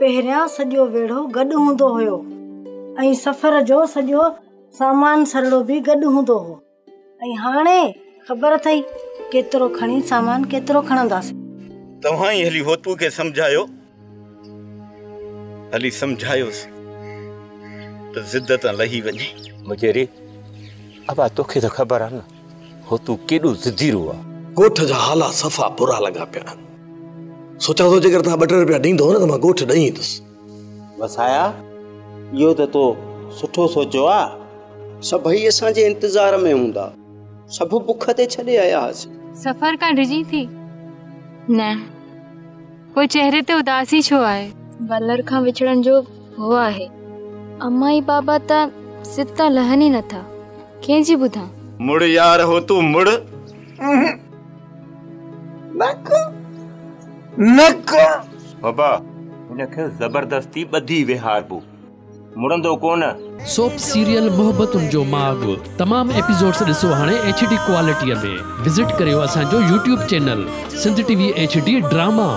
پهريان سڄو ويڙهو گڏ هوندو هيو ۽ سفر جو سڄو سامان سرڙو به گڏ هوندو هو ۽ هاڻي خبر اٿئي ڪيترو کڻي سامان ڪيترو کڻنداسين. توهان ئي هلي هوتوء کي سمجهايو. هلي سمجهايوس ته ضد تان لهي وڃي. مجيري، ابا توکي ته خبر آ نه هوتو ڪيڏو ضديرو آ. ڳوٺ جا حالات صفا برا لڳا پيا آهن. سوچان ٿو جيڪر توهان ٻه ٽي رپيا ڏيندو نه ته مان ڳوٺ ڏئي ايندس. وسايا، اهو ته تو سٺو سوچيو آ. سڀئي اسان جي انتظار ۾ هوندا. سڀ بک تي ڇڏي آيا هئاسين. سفر کان ڊڄين ٿي؟ نه. پوء چهري تي اداسي ڇو آهي؟ ولر کان وڇڙڻ جو ڀؤ آهي. امان ۽ بابا ته ضد تان لهن ئي نٿا. ڪنهن جي ٻڌان؟ مڙ يار هو تون مڙ. بابا هن کي زبردستي ٻڌي ويهاربو. مڙندو ڪونه. سوپ سيريل محبتن جو ماڳ تمام ايپيسوڊس ڏسو هاڻي ايڇ ڊي ڪوالٽيء ۾ وزٽ ڪريو اسان جو YouTube channel Sindh T V H D drama.